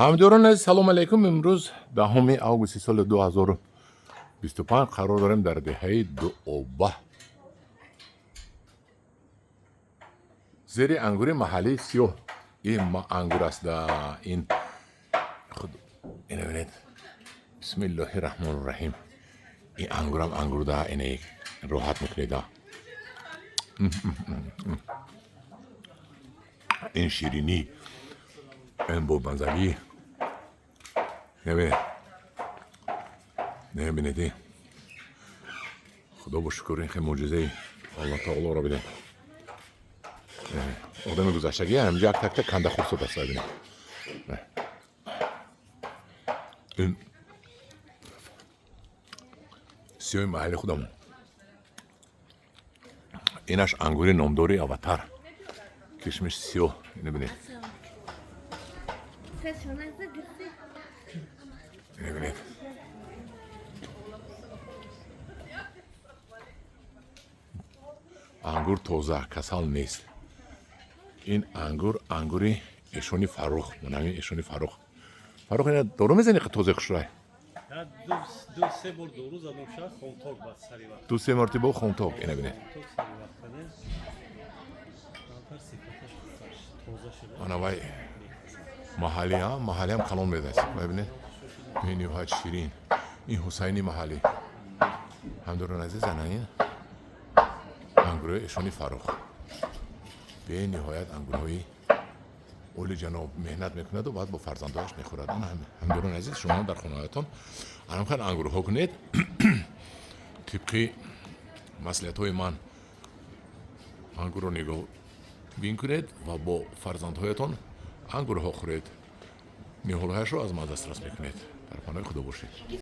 Ҳамдиёрон азиз, салом алейкум. Имрӯз 10 августи соли 2025 қарор дорем дар деҳаи Дуоба, зери ангури маҳаллии сиёҳ. Ин ангур аст, ин худ ина бинед. Бисмиллоҳи раҳмони раҳим. Ин ангурам ангур да, ина роҳат мекунед. Ин ширинӣ, ин бомазагӣ. Небинед, небинед, худо бо шукр, ин хел мӯъҷизаи Аллоҳ таолоро бинед. Одами гузаштагӣ ҳаминҷо як такта канда хурд шудааст. Бинед, ин сиёҳи маҳалли худамон. Инаш ангури номдори Аватар, кишмиш сиёҳ. Ина бинед, ина бинед. Ангур тоза, касал нест. Ин ангур ангури эшони Фаррух. Манами эшони Фаррух. Фаррух, ина дору мезани, тозаи хушрӯй? Ду се бор дору задам, шад хомток, баъд сари вақт. Ду се мартиба хомток. Ина бинед. Хомток сари вақт кардем. Камтар сифаташ тоза шуда. Ана вай маҳаллӣ, маҳаллиам калон медаст. Вай бинед, бениҳоят ширин. Ин Ҳусайни маҳаллӣ. Ҳамдорон азиз, ана ин ангурҳои эшони Фаррух, бениҳоят ангурҳои олиҷаноб. Меҳнат мекунаду баъд бо фарзандояш мехӯрад. Ана, ҳамдорон азиз, шумо дар хонаҳоятон анамхел ангурҳо кунед. Тибқи маслиҳатҳои ман ангурро нигоҳ бин кунед ва бо фарзандҳоятон ангурҳо хӯред, ниҳолҳояшро аз ман дастрас мекунед. Дар паноҳи Худо бошед.